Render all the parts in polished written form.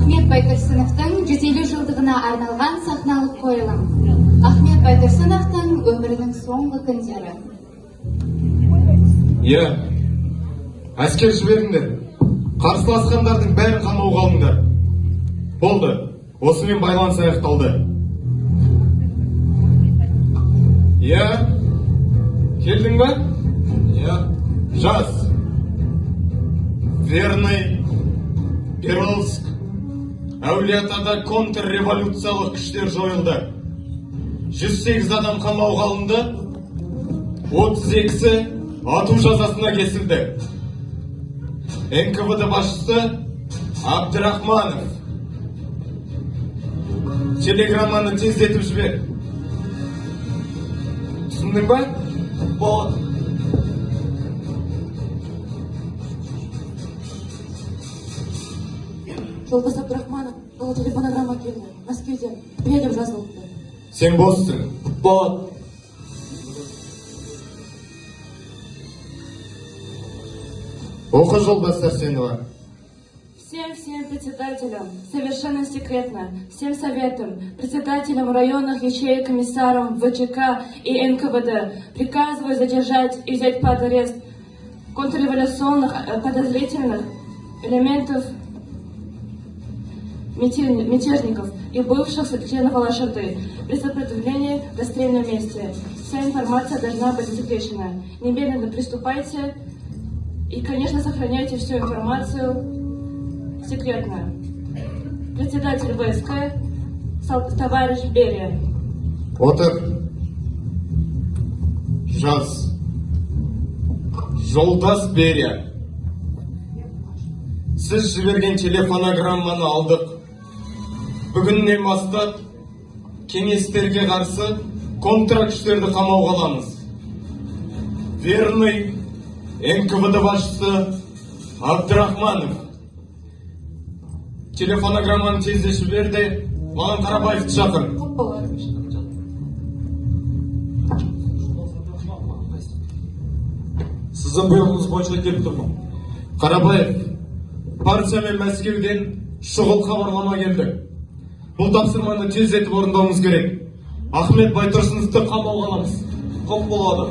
Ахмет Байтұрсыновтың 150 жылдығына арналған сахналық қойылым. Ахмет Байтұрсыновтың өмірінің соңғы күндері. Иә, әскер жіберіңдер. Қарсыласқандардың бәрін қамауға алыңдар. Болды, осымен байланыс аяқталды. Иә, келдің ба? Иә, жаз. Верный, Перовск, Әулиеатада контрреволюциялық күштер жойылды. 108 адам қамауға алынды, 32-сі ату жазасына кесілді. НКВД басшысы Абдрахманов. Телеграмманы тездетіп жібер. Түсіндің ба? Болады. Жолдас Абдрахманов, ол телефонограмма келді. Мәскеуден. Бе деп жазылыпты. Сен боссың. Болады. Оқы, жолдас Сәрсенова. Всем-всем председателям, совершенно секретно, всем советам, председателям районных ячеек, комиссарам ВЧК и НКВД приказываю задержать и взять под арест контрреволюционных подозрительных элементов мятежников и бывших членов Алашорды при сопротивлении в расстрельном месте. Вся информация должна быть засекречена. Немедленно приступайте и, конечно, сохраняйте всю информацию секретно. Председатель ВСК товарищ Берия. Отыр. Жаз. Жолдас Берия. Сіз жіберген телефонограмманы алдық. Бүгіннен бастап кеңестерге қарсы контра күштерді қамауға аламыз. Верный НКВД басшысы Абдрахманов. Телефонограмманы тездетіп жібер де, маған Қарабаевты шақыр. Сіздің бұйрығыңыз бойынша келіп тұрмын. Қарабаев, партия мен Мәскеуден шұғыл хабарлама келді. Бұл тапсырманы тездетіп орындауымыз керек. Ахмет Байтұрсыновты қамауға аламыз. Құп болады.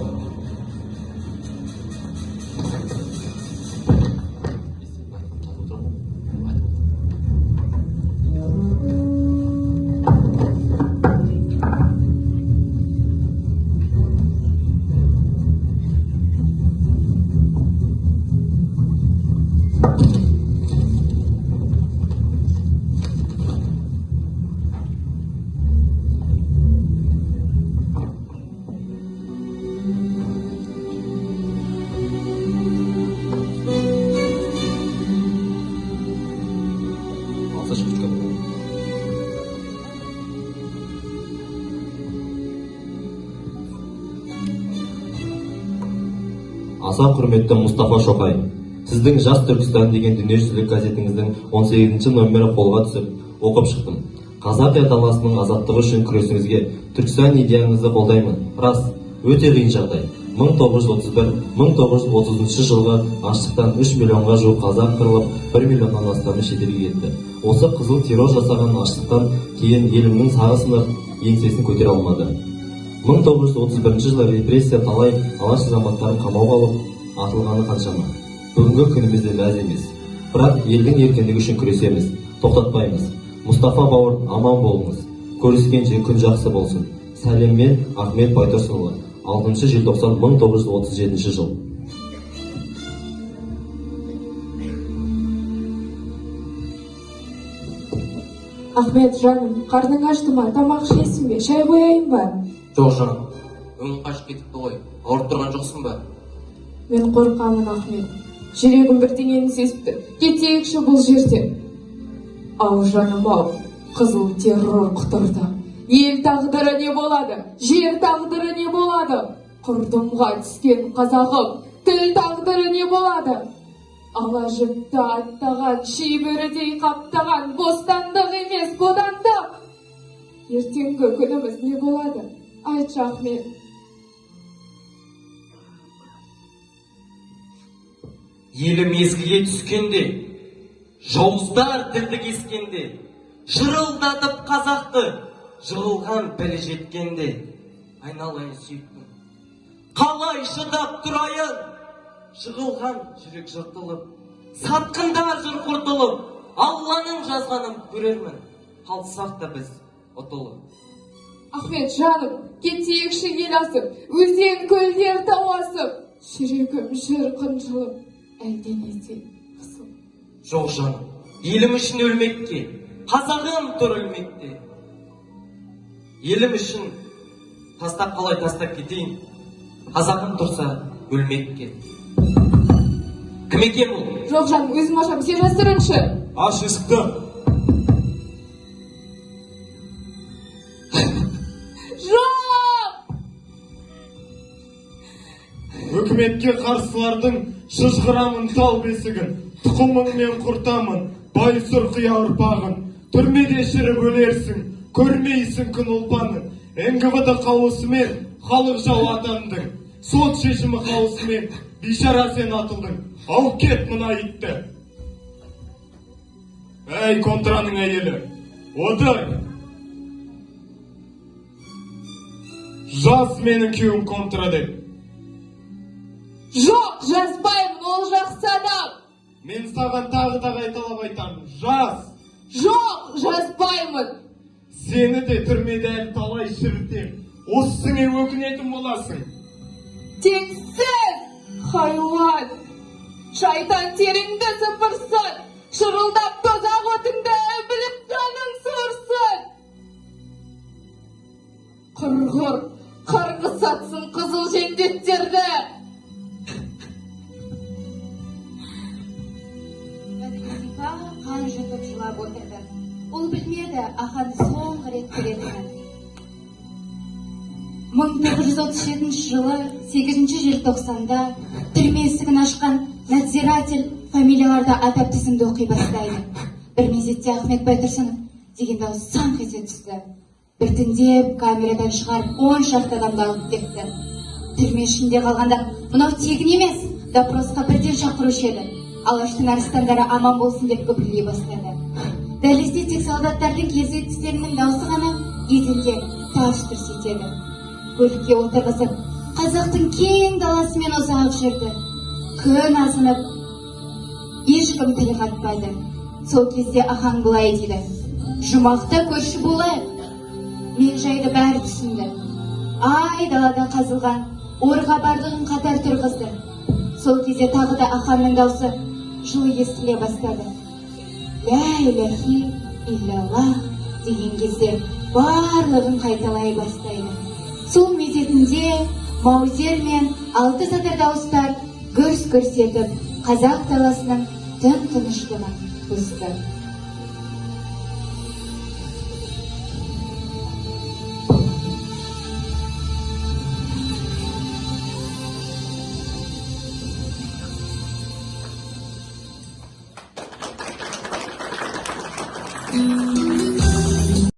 Аса құрметті Мұстафа Шоқай, сіздің Жас Түркістан деген дүниежүзілік газетіңіздің 18 номері қолға түсіп, оқып шықтым. Қазақ даласының азаттығы үшін күресіңізге Түркістан идеяңызды қолдаймын. Рас, өте қиын жағдай. 1931-1930 жылғы аштықтан 3 миллионға жуық қазақ қырылып, 1 миллионнан астамы шетелге кетті. Осы қызыл террор жасаған аштықтан кейін елімнің сағы сынып, еңсесін көтере алмады. 1931 жылы репрессия талай алаш азаматтарын қамауға алып, атылғаны қаншама. Бүгінгі күнімізде мәз емес. Бірақ елдің еркіндігі үшін күресеміз, тоқтатпаймыз. Мұстафа бауыр, аман болыңыз. Көріскенше күн жақсы болсын. Сәлеммен Ахмет Байтұрсынұлы. 6 желтоқсан 1937 жыл. Ахмет, жаным, қарның ашты ма? Тамақ ішесің бе? Шай қояйын ба? Жоқ, жаным, өңің қашып кетіпті ғой. Ауырып тұрған жоқсың ба? Мен қорқамын, Ахмет. Жүрегім бірдеңені сезіпті. Кетейікші бұл жерден. Ау, жаным, ау, қызыл террор құтырды. Ел тағдыры не болады? Жер тағдыры не болады? Құрдымға түскен қазағым, тіл тағдыры не болады? Ала жіпті аттаған, шибөрідей қаптаған, бостандық емес, бодандық. Ертеңгі күніміз не болады? Айтшы, Ахмет. Елім езгіге түскенде, Жауыздар тілді кескенде, шырылдатып қазақты, жығылған пілі жеткенде, айналайын сүйіктім. Қалай шыдап тұрайын, жығылған жүрек жыртылып, сатқындар жүр құртылып, Алланың жазғанын көрермін, қалсақ та біз ұтылып. Ахмет, жаным, кетейікші ел асып, өзен көлдер тау асып, жүрегім жүр қынжылып, әлденеден қысылып. Жоқ жаным, елім үшін өлмекке, қазағым тұр өлмекте. Елім үшін тастап қалай тастап кетейін, қазағым тұрса өлмекке. Кім екен бұл? Жоқ жаным, өзім ашамын, сен жасырыншы. Аш есікті. Жоқ! Үкіметке қарсылардың шыжғырамын тал бесігін, тұқымыңмен құртамын, бай сұрқия ұрпағын. Түрмеде шіріп өлерсің, көрмейсің күн ұлпанын. НКВД қаулысымен халық жауы атандың. Сот шешімі қаулысымен бейшара сен атылдың. Ал кет мына итті. Әй, контраның әйелі, отыр. Жаз менің күйеуім контра деп. Жоқ, жазбаймын, ол жақсы адам. Мен саған тағы да қайталап айтамын, жаз. Жоқ, жазбаймын. Сені де түрмеде әлі талай шірітем. Осы ісіңе өкінетін боласың. Тексіз, хайуан. Шайтан теріңді сыпырсын, шырылдап тозақ отыңды біліп жаның сорсын. Қырғыр, қарғыс атсын қызыл жендеттерді. Зипа қан жұтып жылап отырды. Ол білмеді Аханды соңғы рет көретінін. 1937 жылы 8 желтоқсанда түрме есігін ашқан надзиратель фамилияларды атап тізімді оқи бастайды. Бір мезетте Ахмет Байтұрсынов деген дауыс саңқ ете түсті. Біртіндеп камерадан шығарып 10 шақты адамды алып кетті. Түрме ішінде қалғанда мынау тегін емес, допросқа бірден шақырушы еді. Алаштың арыстандары аман болсын деп күбірлей бастады. Дәлізде тек солдаттардың кезек тістерінің даусы ғана еденде тарс-тұрс етеді. Көлікке отырғызып, қазақтың кең даласымен ұзақ жүрді. Күн азынып, ешкім тіл қатпады. Сол кезде Ахаң былай дейді: жұмақта көрші болайық. Мен жайды бәрі түсінді. Ай далада қазылған орға барлығын қатар тұрғызды. Сол кезде тағы да Аханның даусы жылы естіле бастады. Лә иләһи иллаллах деген кезде барлығын қайталай бастайды. Сол мезетінде маузер мен алты сатыр дауыстар гүрс-гүрс етіп қазақ даласының тым тыныштығын бұзды.